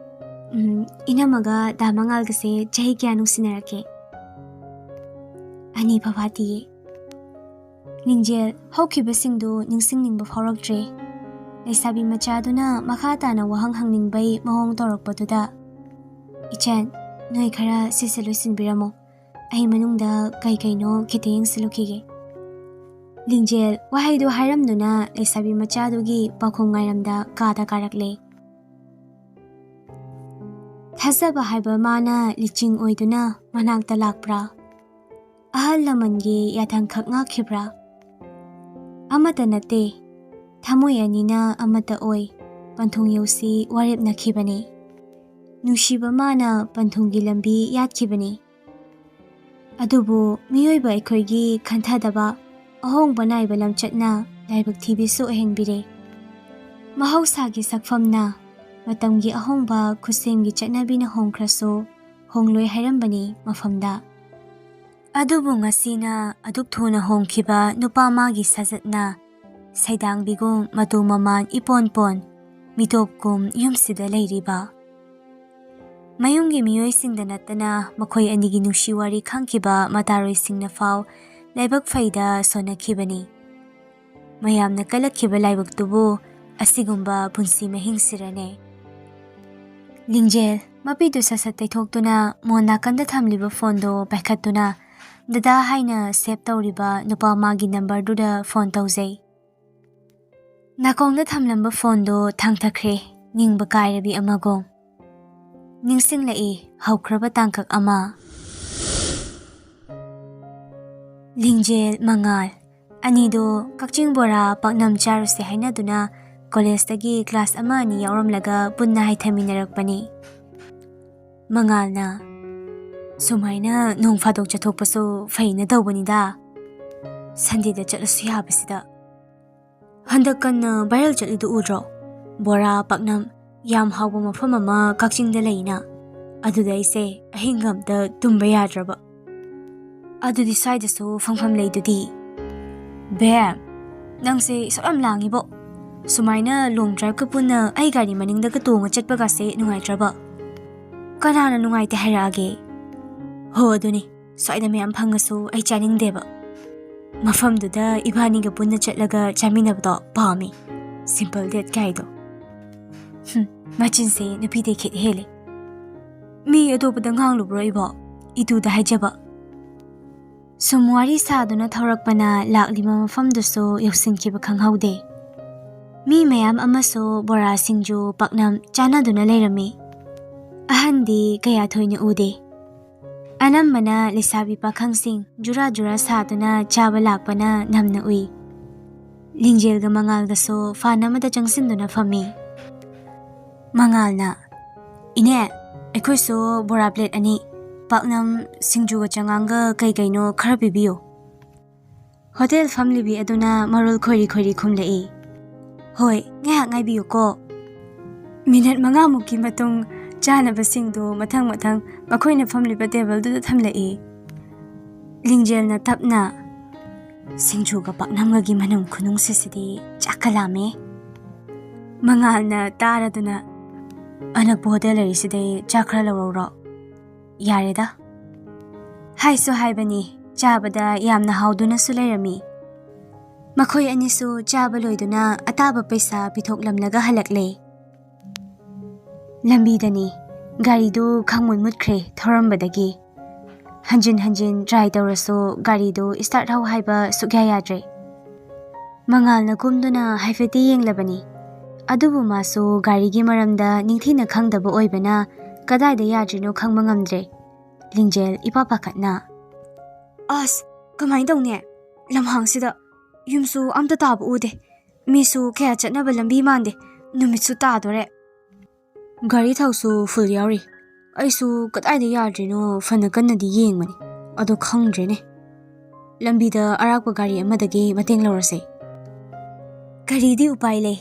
ꯎꯝ, ꯏꯅꯝꯃꯒ ꯗꯥ ꯃꯉꯥꯜꯒꯁꯦ ꯆꯍꯤ ꯀꯌꯥ ꯅꯨꯡꯁꯤꯅꯔꯛꯀꯦ?" "ꯑꯅꯤ ꯐꯥꯐꯥꯇꯤꯌꯦ꯫" ꯂꯤꯡꯖꯦꯜ ꯍꯧꯈꯤꯕꯁꯤꯡꯗꯨ ꯅꯤꯡꯁꯤꯡꯅꯤꯡꯕ ꯐꯥꯎꯔꯛꯇ꯭ꯔꯦ꯫ ꯂꯩꯁꯥꯕꯤ ꯃꯆꯥꯗꯨꯅ ꯃꯈꯥ ꯇꯥꯅ ꯋꯥꯍꯪ ꯍꯪꯅꯤꯡꯕꯩ ꯃꯑꯣꯡ ꯇꯧꯔꯛꯄꯗꯨꯗ, "ꯏꯆꯟ, ꯅꯣꯏ ꯈꯔ ꯁꯤꯁꯦ ꯂꯣꯏꯁꯤꯟꯕꯤꯔꯝꯃꯣ꯫ ꯑꯩ ꯃꯅꯨꯡꯗ ꯀꯩ ꯀꯩꯅꯣ ꯈꯤꯇ ꯌꯦꯡꯁꯤꯜꯂꯨꯈꯤꯒꯦ꯫" ꯂꯤꯡꯖꯦꯜ ꯋꯥꯍꯩꯗꯨ ꯍꯥꯏꯔꯝꯗꯨꯅ ꯂꯩꯁꯥꯕꯤ ꯃꯆꯥꯗꯨꯒꯤ ꯄꯥꯎꯈꯨꯝ ꯉꯥꯏꯔꯝꯗ ꯀꯥꯗ ꯀꯥꯔꯛꯂꯦ꯫ ꯊꯥꯖꯕ ꯍꯥꯏꯕ ꯃꯥꯅ ꯂꯤꯆꯤꯡ ꯑꯣꯏꯗꯨꯅ ꯃꯅꯥꯛꯇ ꯂꯥꯛꯄ꯭ꯔꯥ? ꯑꯍꯜ ꯂꯃꯟꯒꯤ ꯌꯥꯊꯪꯈꯛ ꯉꯥꯛꯈꯤꯕ꯭ꯔꯥ? ꯑꯃꯠꯇ ꯅꯠꯇꯦ꯫ ꯊꯃꯣꯏ ꯑꯅꯤꯅ ꯑꯃꯠꯇ ꯑꯣꯏ꯫ ꯄꯟꯊꯨꯡ ꯌꯧꯁꯤ ꯋꯥꯔꯦꯞꯅꯈꯤꯕꯅꯤ꯫ ꯅꯨꯡꯁꯤꯕ ꯃꯥꯅ ꯄꯟꯊꯨꯡꯒꯤ ꯂꯝꯕꯤ ꯌꯥꯠꯈꯤꯕꯅꯤ꯫ ꯑꯗꯨꯕꯨ ꯃꯤꯑꯣꯏꯕ ꯑꯩꯈꯣꯏꯒꯤ ꯈꯟꯊꯗꯕ ꯑꯍꯣꯡꯕ ꯅꯥꯏꯕ ꯂꯝꯆꯠꯅ ꯂꯥꯏꯕꯛ ꯊꯤꯕꯤꯁꯨ ꯑꯣꯏꯍꯟꯕꯤꯔꯦ꯫ ꯃꯍꯧꯁꯥꯒꯤ ꯁꯛꯐꯝꯅ ꯃꯇꯝꯒꯤ ꯑꯍꯣꯡꯕ ꯈꯨꯠꯁꯦꯝꯒꯤ ꯆꯠꯅꯕꯤꯅ ꯍꯣꯡꯈ꯭ꯔꯁꯨ ꯍꯣꯡꯂꯣꯏ ꯍꯥꯏꯔꯝꯕꯅꯤ ꯃꯐꯝꯗ꯫ ꯑꯗꯨꯕꯨ ꯉꯁꯤꯅ ꯑꯗꯨꯛ ꯊꯨꯅ ꯍꯣꯡꯈꯤꯕ ꯅꯨꯄꯥ ꯃꯥꯒꯤ ꯁꯥꯖꯠꯅ ꯁꯩꯗꯥꯡꯕꯤꯒꯨꯝ ꯃꯇꯨ ꯃꯃꯥꯟ ꯏꯄꯣꯟ ꯄꯣꯟ꯫ ꯃꯤꯇꯣꯞꯀꯨꯝ ꯌꯨꯝꯁꯤꯗ ꯂꯩꯔꯤꯕ꯫ ꯃꯌꯨꯝꯒꯤ ꯃꯤꯑꯣꯏꯁꯤꯡꯗ ꯅꯠꯇꯅ ꯃꯈꯣꯏ ꯑꯅꯤꯒꯤ ꯅꯨꯡꯁꯤ ꯋꯥꯔꯤ ꯈꯪꯈꯤꯕ ꯃꯇꯥꯔꯣꯏꯁꯤꯡꯅ ꯐꯥꯎ ꯂꯥꯏꯕꯛ ꯐꯩꯗ ꯁꯣꯟꯅꯈꯤꯕꯅꯤ꯫ ꯃꯌꯥꯝꯅ ꯀꯜꯂꯛꯈꯤꯕ ꯂꯥꯏꯕꯛꯇꯨꯕꯨ ꯑꯁꯤꯒꯨꯝꯕ ꯄꯨꯟꯁꯤ ꯃꯍꯤꯡꯁꯤꯔꯅꯦ꯫ ꯂꯤꯡꯖꯦꯜ, ꯃꯄꯤꯗꯨ ꯁꯠ ꯁꯠ ꯇꯩꯊꯣꯛꯇꯨꯅ ꯃꯣꯟ ꯅꯥꯀꯟꯗ ꯊꯝꯂꯤꯕ ꯐꯣꯟꯗꯣ ꯄꯥꯏꯈꯠꯇꯨꯅ ꯗꯗꯥ ꯍꯥꯏꯅ ꯁꯦꯚ ꯇꯧꯔꯤꯕ ꯅꯨꯄꯥ ꯃꯥꯒꯤ ꯅꯝꯕꯔꯗꯨꯗ ꯐꯣꯟ ꯇꯧꯖꯩ꯫ ꯅꯥꯀꯣꯡꯗ ꯊꯝꯂꯝꯕ ꯐꯣꯟꯗꯣ ꯊꯥꯡꯊꯈ꯭ꯔꯦ, ꯅꯤꯡꯕ ꯀꯥꯏꯔꯕꯤ ꯑꯃꯒꯨꯝ꯫ ꯅꯤꯡꯁꯤꯡꯂꯛꯏ ꯍꯧꯈ꯭ꯔꯕ ꯇꯥꯡꯀꯛ ꯑꯃ꯫ ꯂꯤꯡꯖꯦꯜ, ꯃꯉꯥꯜ ꯑꯅꯤꯗꯣ ꯀꯛꯆꯤꯡ ꯕꯣꯔꯥ ꯄꯥꯛꯅꯝ ꯆꯥꯔꯨꯁꯦ ꯍꯥꯏꯅꯗꯨꯅ ꯀꯣꯂꯦꯖꯇꯒꯤ ꯀ꯭ꯂꯥꯁ ꯑꯃ ꯑꯅꯤ ꯌꯥꯎꯔꯝꯂꯒ ꯄꯨꯟꯅ ꯍꯥꯏꯊꯃꯤꯟꯅꯔꯛꯄꯅꯤ꯫ ꯃꯉꯥꯜꯅ, "ꯁꯨꯃꯥꯏꯅ ꯅꯣꯡ ꯐꯥꯗꯣꯛ ꯆꯠꯊꯣꯛꯄꯁꯨ ꯐꯩꯅ ꯇꯧꯕꯅꯤꯗ꯫ ꯁꯟꯗꯦꯗ ꯆꯠꯂꯁꯨ ꯌꯥꯕꯁꯤꯗ꯫ ꯍꯟꯗꯛ ꯀꯟꯅ ꯚꯥꯏꯔꯦꯜ ꯆꯠꯂꯤꯗꯨ ꯎꯗ꯭ꯔꯣ? ꯕꯣꯔꯥ, ꯄꯥꯛꯅꯝ ꯌꯥꯝ ꯍꯥꯎꯕ ꯃꯐꯝ ꯑꯃ ꯀꯛꯆꯤꯡꯗ ꯂꯩꯅ꯫ ꯑꯗꯨꯗ ꯑꯩꯁꯦ ꯑꯍꯤꯡꯒ ꯑꯝꯇ ꯇꯨꯝꯕ ꯌꯥꯗ꯭ꯔꯕ꯫ ꯑꯗꯨꯗꯤ ꯁ꯭ꯋꯥꯏꯗꯁꯨ ꯐꯪꯐꯝ ꯂꯩꯗꯨꯗꯤ꯫" "ꯕꯦꯝ, ꯅꯪꯁꯦ ꯏꯁꯧ ꯌꯥꯝ ꯂꯥꯡꯉꯤꯕꯣ꯫ ꯁꯨꯃꯥꯏꯅ ꯂꯣꯡ ꯗ꯭ꯔꯥꯏꯚꯀ ꯄꯨꯟꯅ ꯑꯩ ꯒꯥꯔꯤ ꯃꯅꯤꯡꯗꯒ ꯇꯣꯡꯉ ꯆꯠꯄꯒꯁꯦ ꯅꯨꯡꯉꯥꯏꯇ꯭ꯔꯕ? ꯀꯅꯥꯅ ꯅꯨꯡꯉꯥꯏꯇꯦ ꯍꯥꯏꯔꯛꯑꯒꯦ?" "ꯍꯣ ꯑꯗꯨꯅꯤ, ꯁ꯭ꯋꯥꯏꯗ ꯃꯌꯥꯝ ꯐꯪꯉꯁꯨ ꯑꯩ ꯆꯥꯅꯤꯡꯗꯦꯕ꯫ ꯃꯐꯝꯗꯨꯗ ꯏꯕꯥꯅꯤꯒ ꯄꯨꯟꯅ ꯆꯠꯂꯒ ꯆꯥꯃꯤꯟꯅꯕꯗꯣ ꯄꯥꯝꯃꯤ꯫ ꯁꯤꯝꯄꯜ ꯗꯦꯠ ꯀꯥꯏꯗꯣ꯫ ꯍꯨꯝ, ꯃꯆꯤꯟꯁꯦ ꯅꯨꯄꯤꯗꯩ ꯈꯤꯠ ꯍꯦꯜꯂꯦ꯫ ꯃꯤ ꯑꯇꯣꯞꯄꯗ ꯉꯥꯡꯂꯨꯕ꯭ꯔꯣ ꯏꯕꯣ? ꯏꯇꯨꯗ ꯍꯥꯏꯖꯕ꯫" ꯁꯨꯝ ꯋꯥꯔꯤ ꯁꯥꯗꯨꯅ ꯊꯧꯔꯛꯄꯅ ꯂꯥꯛꯂꯤꯕ ꯃꯐꯝꯗꯨꯁꯨ ꯌꯧꯁꯤꯟꯈꯤꯕ ꯈꯪꯍꯧꯗꯦ꯫ ꯃꯤ ꯃꯌꯥꯝ ꯑꯃꯁꯨ ꯕꯣꯔꯥ, ꯁꯤꯡꯖꯨ, ꯄꯥꯛꯅꯝ ꯆꯥꯅꯗꯨꯅ ꯂꯩꯔꯝꯃꯤ꯫ ꯑꯍꯟꯗꯤ ꯀꯌꯥ ꯊꯣꯏꯅ ꯎꯗꯦ꯫ ꯑꯅꯝꯕꯅ ꯂꯩꯁꯥꯕꯤ ꯄꯥꯈꯪꯁꯤꯡ ꯖꯨꯔꯥ ꯖꯨꯔꯥ ꯁꯥꯗꯨꯅ ꯆꯥꯕ ꯂꯥꯛꯄꯅ ꯅꯝꯅ ꯎꯏ꯫ ꯂꯤꯡꯖꯦꯜꯒ ꯃꯉꯥꯜꯒꯁꯨ ꯐꯥꯟ ꯑꯃꯗ ꯆꯪꯁꯤꯟꯗꯨꯅ ꯐꯝꯃꯤ꯫ ꯃꯉꯥꯜꯅ, "ꯏꯅꯦ, ꯑꯩꯈꯣꯏꯁꯨ ꯕꯣꯔꯥ ꯄ꯭ꯂꯦꯠ ꯑꯅꯤ, ꯄꯥꯛꯅꯝ, ꯁꯤꯡꯖꯨꯒ ꯆꯉꯥꯡꯒ ꯀꯩ ꯀꯩꯅꯣ ꯈꯔ ꯄꯤꯕꯤꯌꯨ꯫" ꯍꯣꯇꯦꯜ ꯐꯝꯂꯤꯕꯤ ꯑꯗꯨꯅ ꯃꯔꯣꯜ ꯈꯣꯏꯔꯤ ꯈꯣꯏꯔꯤ ꯈꯨꯝꯂꯛꯏ꯫ "ꯍꯣꯏ, ꯉꯥꯏꯍꯥꯛ ꯉꯥꯏꯕꯤꯌꯨꯀꯣ꯫" ꯃꯤꯅꯠ ꯃꯉꯥꯃꯨꯛꯀꯤ ꯃꯇꯨꯡ ꯆꯥꯅꯕꯁꯤꯡꯗꯨ ꯃꯊꯪ ꯃꯊꯪ ꯃꯈꯣꯏꯅ ꯐꯝꯂꯤꯕ ꯇꯦꯕꯜꯗꯨꯗ ꯊꯝꯂꯛꯏ꯫ ꯂꯤꯡꯖꯦꯜꯅ ꯇꯞꯅ, "ꯁꯤꯡꯖꯨꯒ ꯄꯥꯛꯅꯝꯒꯒꯤ ꯃꯅꯝ ꯈꯨꯅꯨꯡꯁꯤꯁꯤꯗꯤ ꯆꯥꯛꯀ ꯂꯥꯝꯃꯦ꯫" ꯃꯉꯥꯜꯅ ꯇꯥꯔꯗꯨꯅ, "ꯑꯅꯛꯄ ꯍꯣꯇꯦꯜ ꯂꯩꯔꯤꯁꯤꯗꯩ ꯆꯥ ꯈꯔ ꯂꯧꯔꯛꯎꯔꯣ?" "ꯌꯥꯔꯦꯗ꯫" ꯍꯥꯏꯁꯨ ꯍꯥꯏꯕꯅꯤ, ꯆꯥꯕꯗ ꯌꯥꯝꯅ ꯍꯥꯎꯗꯨꯅꯁꯨ ꯂꯩꯔꯝꯃꯤ꯫ ꯃꯈꯣꯏ ꯑꯅꯤꯁꯨ ꯆꯥꯕ ꯂꯣꯏꯗꯨꯅ ꯑꯇꯥꯕ ꯄꯩꯁꯥ ꯄꯤꯊꯣꯛꯂꯝꯂꯒ ꯍꯜꯂꯛꯂꯦ꯫ ꯂꯝꯕꯤꯗꯅꯤ꯫ ꯒꯥꯔꯤꯗꯨ ꯈꯪꯃꯨꯟ ꯃꯨꯠꯈ꯭ꯔꯦ ꯊꯧꯔꯝꯕꯗꯒꯤ꯫ ꯍꯟꯖꯤꯟ ꯍꯟꯖꯤꯟ ꯇ꯭ꯔꯥꯏ ꯇꯧꯔꯁꯨ ꯒꯥꯔꯤꯗꯨ ꯁ꯭ꯇꯥꯔꯠ ꯍꯧ ꯍꯥꯏꯕ ꯁꯨꯛꯌꯥ ꯌꯥꯗ꯭ꯔꯦ꯫ ꯃꯉꯥꯜꯅ ꯀꯨꯝꯗꯨꯅ ꯍꯥꯏꯐꯦꯠꯇꯤ ꯌꯦꯡꯂꯕꯅꯤ꯫ ꯑꯗꯨꯕꯨ ꯃꯥꯁꯨ ꯒꯥꯔꯤꯒꯤ ꯃꯔꯝꯗ ꯅꯤꯡꯊꯤꯅ ꯈꯪꯗꯕ ꯑꯣꯏꯕꯅ ꯀꯗꯥꯏꯗ ꯌꯥꯗ꯭ꯔꯤꯅꯣ ꯈꯪꯕ ꯉꯝꯗ꯭ꯔꯦ꯫ ꯂꯤꯡꯖꯦꯜ ꯏꯄꯥ ꯄꯥꯈꯠꯅ, "ꯑꯁ, ꯀꯃꯥꯏꯅ ꯇꯧꯅꯤ? ꯂꯝꯍꯥꯡꯁꯤꯗ ꯌꯨꯝꯁꯨ ꯑꯝꯇ ꯇꯥꯕ ꯎꯗꯦ꯫ ꯃꯤꯁꯨ ꯀꯌꯥ ꯆꯠꯅꯕ ꯂꯝꯕꯤ ꯃꯥꯟꯗꯦ꯫ ꯅꯨꯃꯤꯠꯁꯨ ꯇꯥꯗꯣꯔꯦ꯫ ꯒꯥꯔꯤ ꯊꯥꯎꯁꯨ ꯐꯨꯜ ꯌꯥꯎꯔꯤ꯫ ꯑꯩꯁꯨ ꯀꯗꯥꯏꯗ ꯌꯥꯗ꯭ꯔꯤꯅꯣ ꯐꯅ ꯀꯟꯅꯗꯤ ꯌꯦꯡꯕꯅꯤ, ꯑꯗꯣ ꯈꯪꯗ꯭ꯔꯦꯅꯦ꯫ ꯂꯝꯕꯤꯗ ꯑꯔꯥꯛꯄ ꯒꯥꯔꯤ ꯑꯃꯗꯒꯤ ꯃꯇꯦꯡ ꯂꯧꯔꯁꯦ꯫" ꯀꯔꯤꯗꯤ ꯎꯄꯥꯏ ꯂꯩ?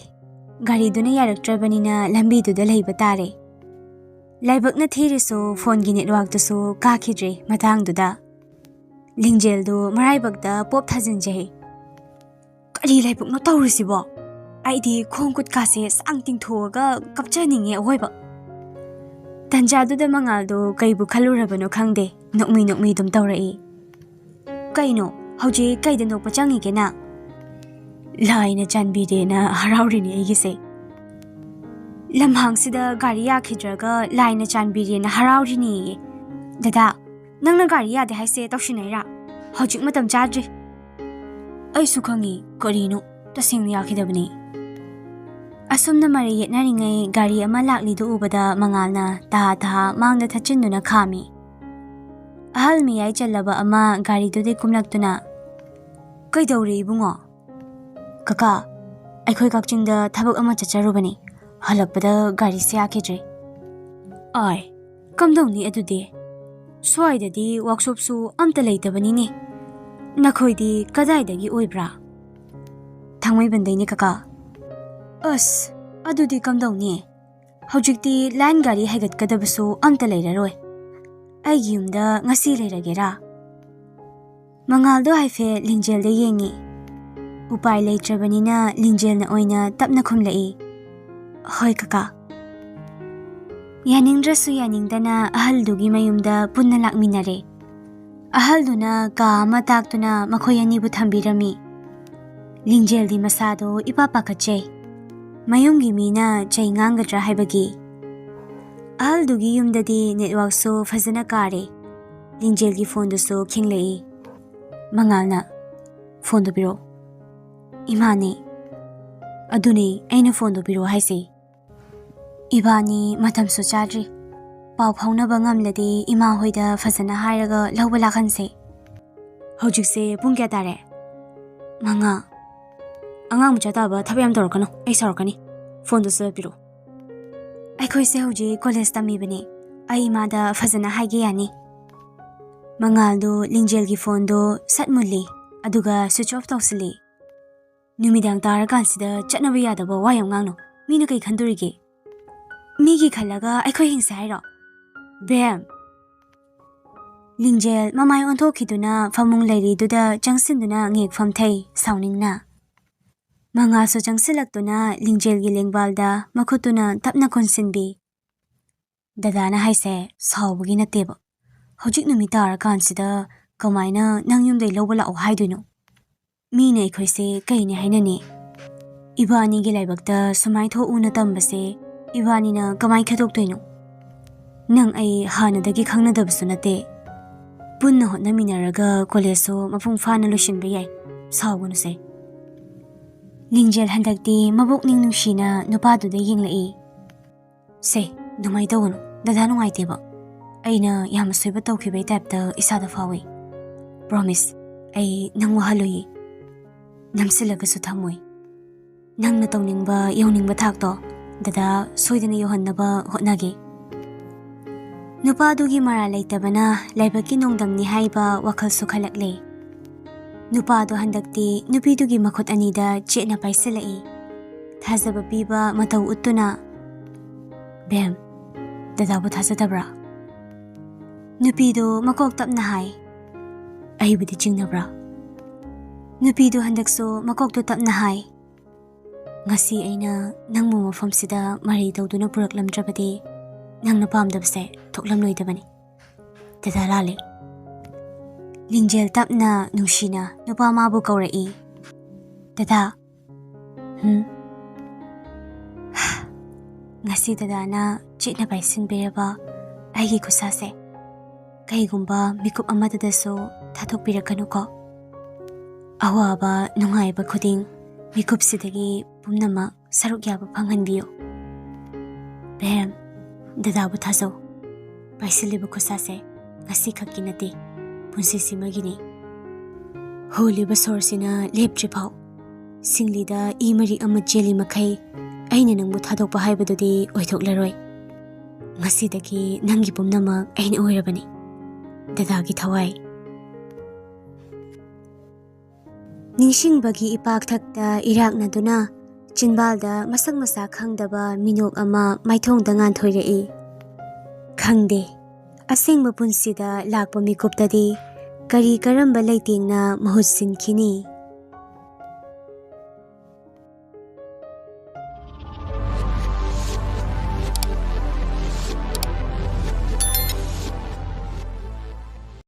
ꯒꯥꯔꯤꯗꯨꯅ ꯌꯥꯔꯛꯇ꯭ꯔꯕꯅꯤꯅ ꯂꯝꯕꯤꯗꯨꯗ ꯂꯩꯕ ꯇꯥꯔꯦ꯫ ꯂꯥꯏꯕꯛꯅ ꯊꯤꯔꯁꯨ ꯐꯣꯟꯒꯤ ꯅꯦꯠꯋꯥꯛꯇꯨꯁꯨ ꯀꯥꯈꯤꯗ꯭ꯔꯦ ꯃꯇꯥꯡꯗꯨꯗ꯫ ꯂꯤꯡꯖꯦꯜꯗꯨ ꯃꯔꯥꯏꯕꯛꯇ ꯄꯣꯞ ꯊꯥꯖꯤꯟꯖꯩ꯫ "ꯀꯔꯤ ꯂꯥꯏꯕꯛꯅꯣ ꯇꯧꯔꯤꯁꯤꯕꯣ? ꯑꯩꯗꯤ ꯈꯣꯡ ꯈꯨꯠꯀꯥꯁꯦ ꯁꯥꯡ ꯇꯤꯡꯊꯣꯛꯑꯒ ꯀꯞꯆꯅꯤꯡꯉꯦ ꯑꯋꯣꯏꯕ꯫" ꯇꯟꯖꯥꯗꯨꯗ ꯃꯉꯥꯜꯗꯨ ꯀꯩꯕꯨ ꯈꯜꯂꯨꯔꯕꯅꯣ ꯈꯪꯗꯦ, ꯅꯣꯛꯃꯤ ꯅꯣꯛꯃꯤ ꯑꯗꯨꯝ ꯇꯧꯔꯛꯏ꯫ "ꯀꯩꯅꯣ, ꯍꯧꯖꯤꯛ ꯀꯩꯗ ꯅꯣꯛꯄ ꯆꯪꯉꯤꯒꯦ ꯅꯪ?" "ꯂꯥꯏꯅ ꯆꯥꯟꯕꯤꯔꯦꯅ ꯍꯔꯥꯎꯔꯤꯅꯦ ꯑꯩꯒꯤꯁꯦ꯫" "ꯂꯝꯍꯥꯡꯁꯤꯗ ꯒꯥꯔꯤ ꯌꯥꯈꯤꯗ꯭ꯔꯒ ꯂꯥꯏꯅ ꯆꯥꯟꯕꯤꯔꯦꯅ ꯍꯔꯥꯎꯔꯤꯅꯦꯌꯦ꯫ ꯗꯗꯥ, ꯅꯪꯅ ꯒꯥꯔꯤ ꯌꯥꯗꯦ ꯍꯥꯏꯁꯦ ꯇꯧꯁꯤꯟꯅꯩꯔꯥ? ꯍꯧꯖꯤꯛ ꯃꯇꯝ ꯆꯥꯗ꯭ꯔꯤ꯫" "ꯑꯩꯁꯨ ꯈꯪꯉꯤ, ꯀꯔꯤꯅꯣ, ꯇꯁꯦꯡꯅ ꯌꯥꯈꯤꯗꯕꯅꯤ꯫" ꯑꯁꯨꯝꯅ ꯃꯔꯩ ꯌꯦꯠꯅꯔꯤꯉꯩ ꯒꯥꯔꯤ ꯑꯃ ꯂꯥꯛꯂꯤꯗꯨ ꯎꯕꯗ ꯃꯉꯥꯜꯅ ꯇꯍꯥ ꯇꯍꯥ ꯃꯥꯡꯗ ꯊꯠꯆꯤꯟꯗꯨꯅ ꯈꯥꯝꯃꯤ꯫ ꯑꯍꯜ ꯃꯤꯌꯥꯏ ꯆꯜꯂꯕ ꯑꯃ ꯒꯥꯔꯤꯗꯨꯗꯒꯤ ꯀꯨꯝꯂꯛꯇꯨꯅ, "ꯀꯩꯗꯧꯔꯦ ꯏꯕꯨꯡꯉꯣ?" "ꯀꯀꯥ, ꯑꯩꯈꯣꯏ ꯀꯛꯆꯤꯡꯗ ꯊꯕꯛ ꯑꯃ ꯆꯠꯆꯔꯨꯕꯅꯤ꯫ ꯍꯜꯂꯛꯄꯗ ꯒꯥꯔꯤꯁꯦ ꯌꯥꯈꯤꯗ꯭ꯔꯦ꯫" "ꯑꯥꯏ, ꯀꯝꯗꯧꯅꯤ ꯑꯗꯨꯗꯤ? ꯁ꯭ꯋꯥꯏꯗꯗꯤ ꯋꯥꯛꯁꯣꯞꯁꯨ ꯑꯝꯇ ꯂꯩꯇꯕꯅꯤꯅꯦ꯫ ꯅꯈꯣꯏꯗꯤ ꯀꯗꯥꯏꯗꯒꯤ ꯑꯣꯏꯕ꯭ꯔꯥ?" "ꯊꯥꯡꯃꯩꯕꯟꯗꯩꯅꯦ ꯀꯀꯥ꯫" "ꯑꯁ, ꯑꯗꯨꯗꯤ ꯀꯝꯗꯧꯅꯤ? ꯍꯧꯖꯤꯛꯇꯤ ꯂꯥꯏꯟ ꯒꯥꯔꯤ ꯍꯥꯏꯒꯠꯀꯗꯕꯁꯨ ꯑꯝꯇ ꯂꯩꯔꯔꯣꯏ꯫ ꯑꯩꯒꯤ ꯌꯨꯝꯗ ꯉꯁꯤ ꯂꯩꯔꯒꯦꯔꯥ?" ꯃꯉꯥꯜꯗꯣ ꯍꯥꯏꯐꯦꯠ ꯂꯤꯡꯖꯦꯜꯗ ꯌꯦꯡꯉꯤ꯫ ꯎꯄꯥꯏ ꯂꯩꯇ꯭ꯔꯕꯅꯤꯅ ꯂꯤꯡꯖꯦꯜꯅ ꯑꯣꯏꯅ ꯇꯞꯅ ꯈꯨꯝꯂꯛꯏ꯫ "ꯍꯣꯏ ꯀꯀꯥ"꯫ ꯌꯥꯅꯤꯡꯗ꯭ꯔꯁꯨ ꯌꯥꯅꯤꯡꯗꯅ ꯑꯍꯜꯗꯨꯒꯤ ꯃꯌꯨꯝꯗ ꯄꯨꯟꯅ ꯂꯥꯛꯃꯤꯟꯅꯔꯦ꯫ ꯑꯍꯜꯗꯨꯅ ꯀꯥ ꯑꯃ ꯇꯥꯛꯇꯨꯅ ꯃꯈꯣꯏ ꯑꯅꯤꯕꯨ ꯊꯝꯕꯤꯔꯝꯃꯤ꯫ ꯂꯤꯡꯖꯦꯜꯗꯤ ꯃꯁꯥꯗꯣ ꯏꯄꯥ ꯄꯥꯈꯠꯆꯩ꯫ ꯃꯌꯨꯝꯒꯤ ꯃꯤꯅ ꯆꯩ ꯉꯥꯡꯒꯗ꯭ꯔꯥ ꯍꯥꯏꯕꯒꯤ꯫ ꯑꯍꯜꯗꯨꯒꯤ ꯌꯨꯝꯗꯗꯤ ꯅꯦꯠꯋꯥꯛꯁꯨ ꯐꯖꯅ ꯀꯥꯔꯦ꯫ ꯂꯤꯡꯖꯦꯜꯒꯤ ꯐꯣꯟꯗꯨꯁꯨ ꯈꯤꯡꯂꯛꯏ꯫ ꯃꯉꯥꯜꯅ, "ꯐꯣꯟꯗꯨ ꯄꯤꯔꯛꯑꯣ"꯫ "ꯏꯃꯥꯅꯦ"꯫ "ꯑꯗꯨꯅꯦ ꯑꯩꯅ ꯐꯣꯟꯗꯨ ꯄꯤꯔꯛꯑꯣ ꯍꯥꯏꯁꯦ꯫ ꯏꯕꯥꯅꯤ ꯃꯇꯝꯁꯨ ꯆꯥꯗ꯭ꯔꯤ꯫ ꯄꯥꯎ ꯐꯥꯎꯅꯕ ꯉꯝꯂꯗꯤ ꯏꯃꯥ ꯍꯣꯏꯗ ꯐꯖꯅ ꯍꯥꯏꯔꯒ ꯂꯧꯕ ꯂꯥꯛꯍꯟꯁꯦ꯫ ꯍꯧꯖꯤꯛꯁꯦ ꯄꯨꯡ ꯀꯌꯥ ꯇꯥꯔꯦ?" "ꯃꯉꯥ"꯫ "ꯑꯉꯥꯡ ꯃꯆꯥ ꯇꯥꯕ ꯊꯕꯛ ꯌꯥꯝ ꯇꯧꯔꯛꯀꯅꯨ, ꯑꯩ ꯁꯥꯎꯔꯛꯀꯅꯤ꯫ ꯐꯣꯟꯗꯨ ꯁꯠ ꯄꯤꯔꯛꯑꯣ"꯫ "ꯑꯩꯈꯣꯏꯁꯦ ꯍꯧꯖꯤꯛ ꯀꯣꯂꯦꯖ ꯇꯝꯃꯤꯕꯅꯦ꯫ ꯑꯩ ꯏꯃꯥꯗ ꯐꯖꯅ ꯍꯥꯏꯒꯦ ꯌꯥꯅꯤ"꯫ ꯃꯉꯥꯜꯗꯨ ꯂꯤꯡꯖꯦꯜꯒꯤ ꯐꯣꯟꯗꯨ ꯁꯠ ꯃꯨꯜꯂꯤ, ꯑꯗꯨꯒ ꯁ꯭ꯋꯤꯆ ꯑꯣꯐ ꯇꯧꯁꯤꯜꯂꯤ꯫ "ꯅꯨꯃꯤꯗꯥꯡ ꯇꯥꯔꯀꯥꯟꯁꯤꯗ ꯆꯠꯅꯕ ꯌꯥꯗꯕ ꯋꯥ ꯌꯥꯝ ꯉꯥꯡꯅꯨ꯫ ꯃꯤꯅ ꯀꯩ ꯈꯟꯗꯣꯔꯤꯒꯦ? ꯃꯤꯒꯤ ꯈꯜꯂꯒ ꯑꯩꯈꯣꯏ ꯍꯤꯡꯁꯦ ꯍꯥꯏꯔꯣ? ꯕꯦꯝ!" ꯂꯤꯡꯖꯦꯜ ꯃꯃꯥꯏ ꯑꯣꯟꯊꯣꯛꯈꯤꯗꯨꯅ ꯐꯃꯨꯡ ꯂꯩꯔꯤꯗꯨꯗ ꯆꯪꯁꯤꯟꯗꯨꯅ ꯉꯦꯛ ꯐꯝꯊꯩ ꯁꯥꯎꯅꯤꯡꯅ꯫ ꯃꯉꯥꯜꯁꯨ ꯆꯪꯁꯤꯜꯂꯛꯇꯨꯅ ꯂꯤꯡꯖꯦꯜꯒꯤ ꯂꯦꯡꯕꯥꯜꯗ ꯃꯈꯨꯠꯇꯨꯅ ꯇꯞꯅ ꯀꯣꯟꯁꯤꯟꯕꯤ꯫ "ꯗꯗꯥꯅ ꯍꯥꯏꯁꯦ ꯁꯥꯎꯕꯒꯤ ꯅꯠꯇꯦꯕ꯫ ꯍꯧꯖꯤꯛ ꯅꯨꯃꯤꯠ ꯇꯥꯔꯀꯥꯟꯁꯤꯗ ꯀꯃꯥꯏꯅ ꯅꯪ ꯌꯨꯝꯗꯩ ꯂꯧꯕ ꯂꯥꯛꯑꯣ ꯍꯥꯏꯗꯣꯏꯅꯣ? ꯃꯤꯅ ꯑꯩꯈꯣꯏꯁꯦ ꯀꯩꯅꯦ ꯍꯥꯏꯅꯅꯤ? ꯏꯕꯥꯅꯤꯒꯤ ꯂꯥꯏꯕꯛꯇ ꯁꯨꯃꯥꯏ ꯊꯣꯛꯎꯅ ꯇꯝꯕꯁꯦ ꯏꯕꯥꯅꯤꯅ ꯀꯃꯥꯏ ꯈꯦꯗꯣꯛꯇꯣꯏꯅꯣ? ꯅꯪ ꯑꯩ ꯍꯥꯟꯅꯗꯒꯤ ꯈꯪꯅꯗꯕꯁꯨ ꯅꯠꯇꯦ꯫ ꯄꯨꯟꯅ ꯍꯣꯠꯅꯃꯤꯟꯅꯔꯒ ꯀꯣꯂꯦꯖꯁꯨ ꯃꯄꯨꯡ ꯐꯥꯅ ꯂꯣꯏꯁꯤꯟꯕ ꯌꯥꯏ꯫ ꯁꯥꯎꯒꯅꯨꯁꯦ"꯫ ꯂꯤꯡꯖꯦꯜ ꯍꯟꯗꯛꯇꯤ ꯃꯕꯣꯛꯅꯤꯡ ꯅꯨꯡꯁꯤꯅ ꯅꯨꯄꯥꯗꯨꯗ ꯌꯦꯡꯂꯛꯏ꯫ "ꯁꯦ, ꯑꯗꯨꯃꯥꯏ ꯇꯧꯒꯅꯨ꯫ ꯗꯗꯥ ꯅꯨꯡꯉꯥꯏꯇꯦꯕ꯫ ꯑꯩꯅ ꯌꯥꯝ ꯑꯁꯣꯏꯕ ꯇꯧꯈꯤꯕꯩ ꯇꯥꯏꯞꯇ ꯏꯁꯥꯗ ꯐꯥꯎꯏ꯫ ꯄ꯭ꯔꯣꯃꯤꯁ, ꯑꯩ ꯅꯪ ꯋꯥꯍꯜꯂꯣꯏꯌꯦ꯫ ꯅꯝꯁꯤꯜꯂꯒꯁꯨ ꯊꯝꯃꯣꯏ꯫ ꯅꯪꯅ ꯇꯧꯅꯤꯡꯕ, ꯌꯧꯅꯤꯡꯕ ꯊꯥꯛꯇꯣ ꯗꯗꯥ ꯁꯣꯏꯗꯅ ꯌꯧꯍꯟꯅꯕ ꯍꯣꯠꯅꯒꯦ"꯫ ꯅꯨꯄꯥꯗꯨꯒꯤ ꯃꯔꯥꯜ ꯂꯩꯇꯕꯅ ꯂꯥꯏꯕꯛꯀꯤ ꯅꯣꯡꯗꯝꯅꯤ ꯍꯥꯏꯕ ꯋꯥꯈꯜꯁꯨ ꯈꯜꯂꯛꯂꯦ꯫ ꯅꯨꯄꯥꯗꯣ ꯍꯟꯗꯛꯇꯤ ꯅꯨꯄꯤꯗꯨꯒꯤ ꯃꯈꯨꯠ ꯑꯅꯤꯗ ꯆꯦꯠꯅ ꯄꯥꯏꯁꯤꯜꯂꯛꯏ꯫ ꯊꯥꯖꯕ ꯄꯤꯕ ꯃꯇꯧ ꯎꯠꯇꯨꯅ, "ꯕꯦꯝ, ꯗꯗꯥꯕꯨ ꯊꯥꯖꯗꯕ꯭ꯔꯥ? ꯅꯨꯄꯤꯗꯨ ꯃꯀꯣꯛ ꯇꯞꯅ ꯍꯥꯏ꯫ ꯑꯩꯕꯨꯗꯤ ꯆꯤꯡꯅꯕ꯭ꯔꯥ?" ꯅꯨꯄꯤꯗꯨ ꯍꯟꯗꯛꯁꯨ ꯃꯀꯣꯛꯇꯨ ꯇꯞꯅ ꯍꯥꯏ꯫ ꯉꯁꯤ ꯑꯩꯅ ꯅꯪꯕꯨ ꯃꯐꯝꯁꯤꯗ ꯃꯔꯩ ꯇꯧꯗꯨꯅ ꯄꯨꯔꯛꯂꯝꯗ꯭ꯔꯕꯗꯤ ꯅꯪꯅ ꯄꯥꯝꯗꯕꯁꯦ ꯊꯣꯛꯂꯝꯂꯣꯏꯗꯕꯅꯤ꯫ ꯗꯗꯥ ꯂꯥꯂꯤ꯫ ꯂꯤꯡꯖꯦꯜ ꯇꯞꯅ ꯅꯨꯡꯁꯤꯅ ꯅꯨꯄꯥ ꯃꯥꯕꯨ ꯀꯧꯔꯛꯏ꯫ "ꯗꯗꯥ, ꯍꯨꯝ?" ꯉꯁꯤ ꯗꯗꯥꯅ ꯆꯦꯠꯅ ꯄꯥꯏꯁꯤꯟꯕꯤꯔꯕ ꯑꯩꯒꯤ ꯈꯨꯠꯁꯥꯁꯦ ꯀꯩꯒꯨꯝꯕ ꯃꯤꯀꯨꯞ ꯑꯃꯠꯇꯗꯁꯨ ꯊꯥꯗꯣꯛꯄꯤꯔꯛꯀꯅꯨꯀꯣ꯫ ꯑꯋꯥꯕ ꯅꯨꯡꯉꯥꯏꯕ ꯈꯨꯗꯤꯡ ꯃꯤꯀꯨꯞꯁꯤꯗꯒꯤ ꯄꯨꯝꯅꯃꯛ ꯁꯔꯨꯛ ꯌꯥꯕ ꯐꯪꯍꯟꯕꯤꯌꯨ꯫ ꯕꯦꯝ, ꯗꯗꯥꯕꯨ ꯊꯥꯖꯧ꯫ ꯄꯥꯏꯁꯤꯜꯂꯤꯕ ꯈꯨꯠꯁꯥꯁꯦ ꯉꯁꯤꯈꯛꯀꯤ ꯅꯠꯇꯦ, ꯄꯨꯟꯁꯤꯁꯤꯃꯒꯤꯅꯤ꯫ ꯍꯣꯜꯂꯤꯕ ꯁꯣꯔꯁꯤꯅ ꯂꯦꯞꯇ꯭ꯔꯤꯐꯥꯎ, ꯁꯤꯡꯂꯤꯗ ꯏ ꯃꯔꯤꯛ ꯑꯃ ꯆꯦꯜꯂꯤ ꯃꯈꯩ, ꯑꯩꯅ ꯅꯪꯕꯨ ꯊꯥꯗꯣꯛꯄ ꯍꯥꯏꯕꯗꯨꯗꯤ ꯑꯣꯏꯊꯣꯛꯂꯔꯣꯏ꯫ ꯉꯁꯤꯗꯒꯤ ꯅꯪꯒꯤ ꯄꯨꯝꯅꯃꯛ ꯑꯩꯅ ꯑꯣꯏꯔꯕꯅꯤ꯫ ꯗꯗꯥꯒꯤ ꯊꯋꯥꯏ꯫ ꯅꯤꯡꯁꯤꯡꯕꯒꯤ ꯏꯄꯥꯛꯊꯛꯇ ꯏꯔꯥꯛꯅꯗꯨꯅ ꯆꯤꯟꯕꯥꯜꯗ ꯃꯁꯛ ꯃꯁꯥ ꯈꯪꯗꯕ ꯃꯤꯅꯣꯛ ꯑꯃ ꯃꯥꯏꯊꯣꯡꯗ ꯉꯥꯟꯊꯣꯏꯔꯛꯏ꯫ ꯈꯪꯗꯦ, ꯑꯁꯦꯡꯕ ꯄꯨꯟꯁꯤꯗ ꯂꯥꯛꯄ ꯃꯤꯀꯨꯞꯇꯗꯤ ꯀꯔꯤ ꯀꯔꯝꯕ ꯂꯩꯇꯦꯡꯅ ꯃꯍꯨꯠ ꯁꯤꯟꯈꯤꯅꯤ?